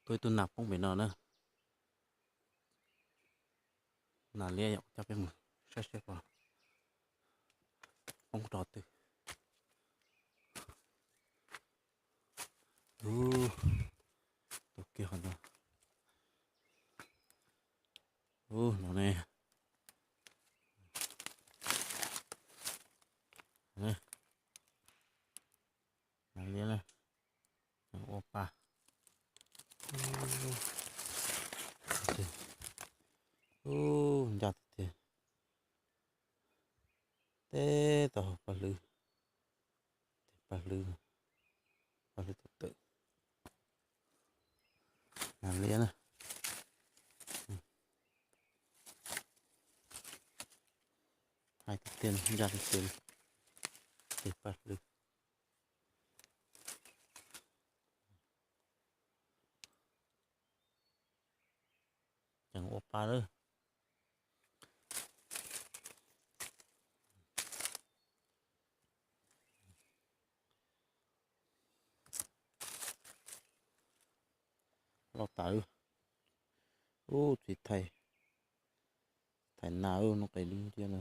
Tuaj ib tug nas poob pem no na. Nas liab yom, coj peb mus saib seb puas poob rau twg. Ub, tus kiag qhov no. Ub, no ne. Nas liab na, ua pa. Ub, ncaj tiag tiag. Teb tau hauv paj hlwb, tes paj hlwb, paj hlwb tawm tawm. Nas liab na. Hais tiag tiag, ncaj tiag tiag li. Tes paj hlwb. Ceev ua pa lawm. Loj tas lawm. Ub, txiv thais, thais nas ub, no qis dub nciab no.